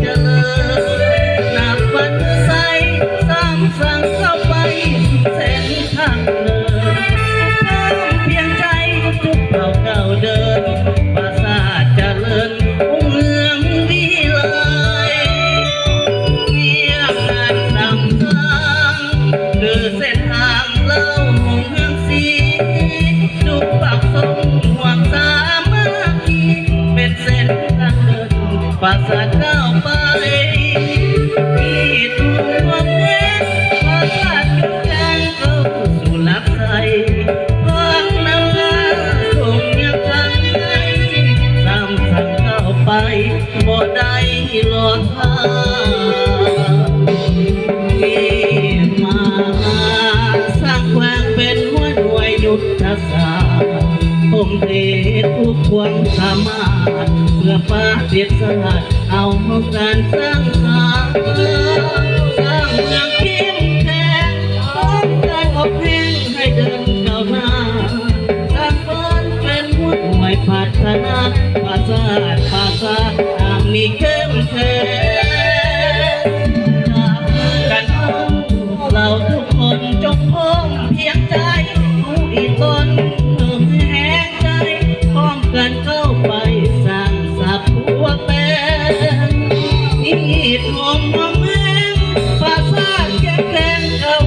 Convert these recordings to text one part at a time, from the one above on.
ຈະເລີນ ນັບວັນໃສ ສາມສັງກ້າວໄປ ເສັ້ນທາງເດີນ ພຽງໃຈ ທຸກເກົ້າກ້າວເດີນ ປາສາດຈະເລີນ ຮຸ່ງເຮືອງວິໄລ ວຽກງານສຳຄັນ ຄືເສັ້ນທາງເລົ່າຮຸ່ງເຮືອງສີ ທຸກພາກສ່ວນຮ່ວມສາມັກຄີ ເປັນເສັ້ນທາງເດີນ ປາສາດກ້າວໄປ ທີ່ທົ່ວແດນ ປາສາດແກ້ງເຂົ້າສູ່ຫຼັກໄຊ ພາກນຳພາສົ່ງຍັງທາງໃນ ສາມສັງກ້າວໄປ ບໍ່ໄດ້ລໍຖ້າ ທີ່ມາສ້າງແຂວງເປັນຫົວໜ່ວຍຍຸດທະສາດ ທົ່ງເທທຸກຄວາມສາມາດ ເພື່ອປະເທດຊາດ ເຮົາຮ່ວມກັນສ້າງສາ ສ້າງເມືອງເຂັ້ມແຂງ ພ້ອມກັນອອກແຮງໃຫ້ເດີນກ້າວໜ້າ ສ້າງບ້ານເປັນຫົວໜ່ວຍພັດທະນາ ປາສາດ ປາສາດ ຫາກມີເຂັ້ມແຂງ ຈັບມືກັນເຮົາ ເຮົາທຸກຄົນຈົ່ງພ້ອມພຽງໃຈ ຮູ້ອີ່ຕົນເພີ່ມແຮງໃຈ ພ້ອມກັນເຂົ້າໄປສ້າງສັບຫົວແປງ ຮີດໂຮມຮ່ວມແຮງ ປາສາດແຂງແກ່ງເກົ່າ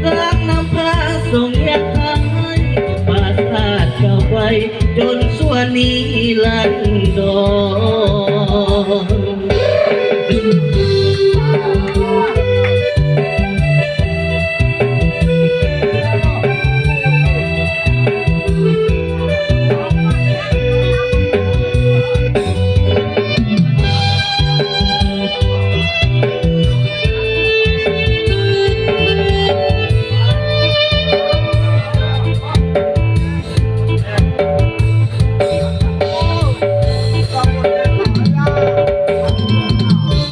ການນຳພາສົ່ງແຍກທາງໃຫ້ ປາສາດກ້າວໄກ ຈົນຊົ່ວນິລັນດອນ.